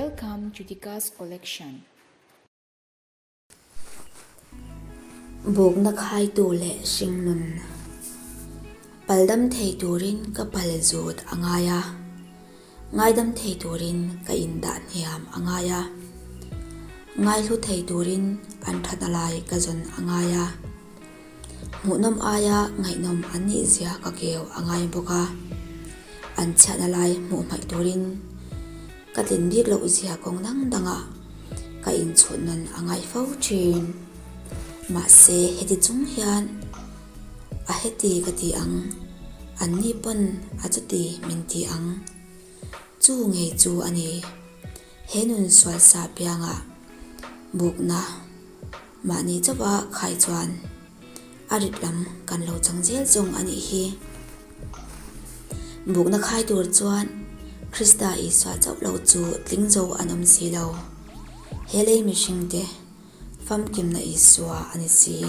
Welcome to Dika's Collection. Bukna khaitu leh hringnun paldam thei turin ka pal zut a ngai a, ngaidam thei turin ka indah hniam a ngai a, ngaihlu thei turin an thatna lai ka zawn a ngai a. Hmuhnawm aia ngaihnawm an nih zia ka keu a ngai bawk a, an chhiatna lai hmuh hmaih turin ka tlin bik loh zia kawng dang dangah ka inchhut nawn a ngai fo thin. Mahse heti chung hian a heti ka ti ang, anni pawn a chuti min ti ang. Chu ngei chu a ni. He nun sual sa piangah bukna. Mahni chauha khai chuan a rit lam kan lo chang zel zawng a nih hi. Bukna khai tur chuan Krista Isua chauh lo chu tling zo an awm si lo. He lei mihringte famkimna Isua a ni si.